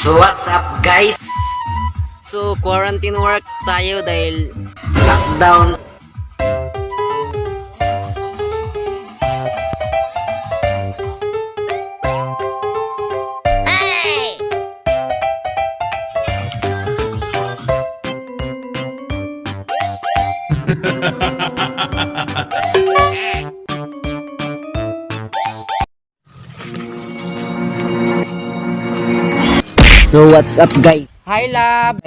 So what's up, guys? So quarantine work tayo dahil lockdown. So what's up, guys? Hi, love!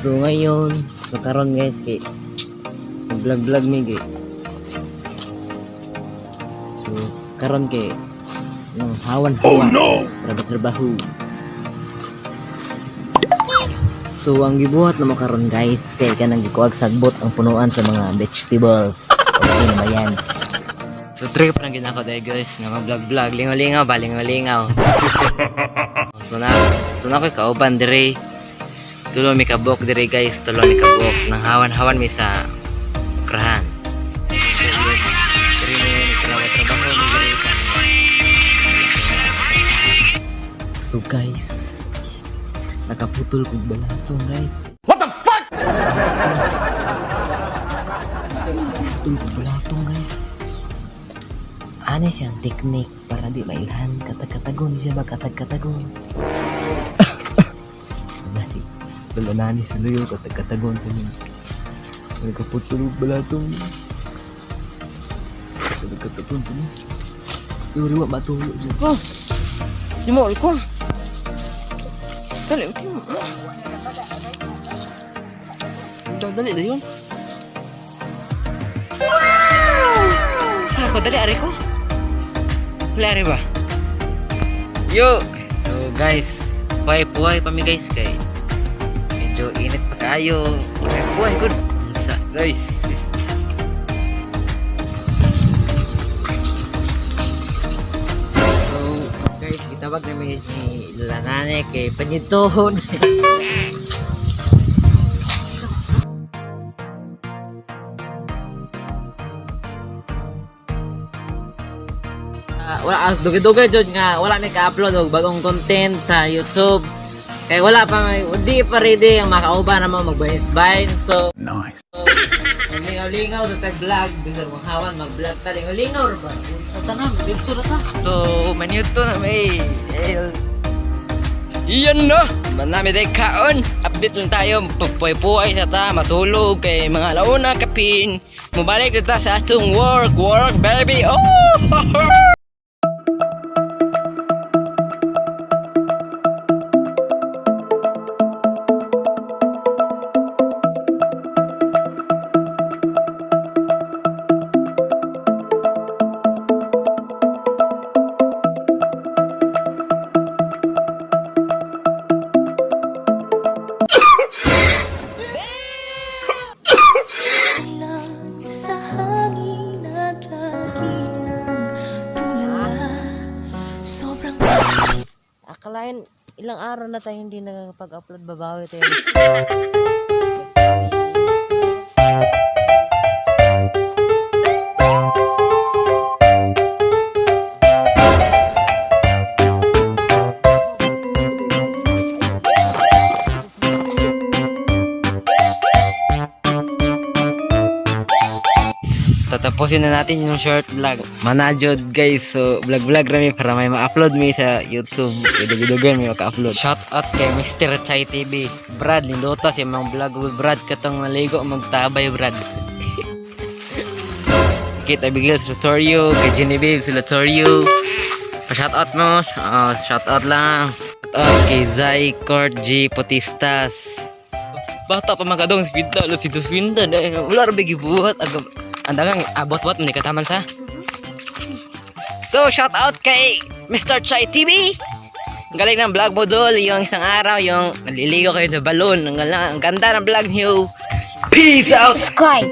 So ngayon, so karon guys, kay vlog vlog mi kay. So karon kay yung hawan-hawan. Oh no. Trabaho. So ang gibuhat na mo karon guys, kay kanang gikuag sagbot ang punuan sa mga vegetables. Okay na ba yan? So trip lang gid ako dahil guys nga mag-vlog vlog, lingaw-lingaw ba, lingaw-lingaw. So na ko'y kauban dire. Tulo mi kabok dire guys, tulo mi kabok nang hawan-hawan mi sa okrahan. So yun, dire mi nagtrabaho-trabaho mi dire ka. So guys, nakaputol kog balatong, guys. What the fuck? Putol kog balatong, guys. Ano siyang technique para di mailhan? Katag-katagon siya ba, katag-katagon? Nasi, wala na ni sa luyo, katag-katagon to niya. Nakaputol kog balatong. Katag-katagon to niya. Sorry, wa matulo siya. Oh! Di mo ko. Dali, okay mo. Dali, dali yun. Sa ko, dali, ari ko. Dali, ari ba? Yo! So guys, puhay-puhay pa mi guys kay medyo init pa kayo. Puhay-puhay good. Sa guys. So guys, gitawag na mi ni Lola Nane kay panituhon. Ah, wala dugay-dugay jud nga wala may ka-upload og bagong content sa YouTube. Kay wala pa may di pa ready ang makauban na mo magbayis-bayin. So Nice. Lingaw-lingaw sa tag-vlog, bisag manghawan mag-vlog ta, lingaw-lingaw ra ba? Sa tanan, dito ra ta. So, manito na may. Iyan no! Manami day kaon. Update lang tayo. Pagpuay-puay sa ta, matulog kay mga launa kapin. Mubalik na ta sa atong work, work baby. Oh! Lang sa hangin at lagi nang tulala. Sobrang Akalain ilang araw na tayo hindi nakakapag-upload, babawi tayo. Tatapusin na natin yung short vlog. Manajod guys, so vlog vlog rami para may ma-upload mi sa YouTube. Idug-idugan may maka-upload. Shout out kay Mr. Chai TV. Brad, lindota si mga vlog. Brad, katong naligo magtabay, Brad. Kit Abigail sa Torio, kay Genevieve sa Torio. Pa-shout out mo. Oh, shout out lang. Shout out kay Zai Court G Potistas. Bata pa mga dong, swinda, lo si Swinda. Eh, wala ra gibuhat. Agam, ang dagang abot-bot ni kataman sa. So, shout out kay Mr. Chai TV. Ang galing ng vlog mo, Dol. Yung isang araw, yung naliligo kayo sa balon. Ang ganda ng vlog niyo. Peace out! Subscribe.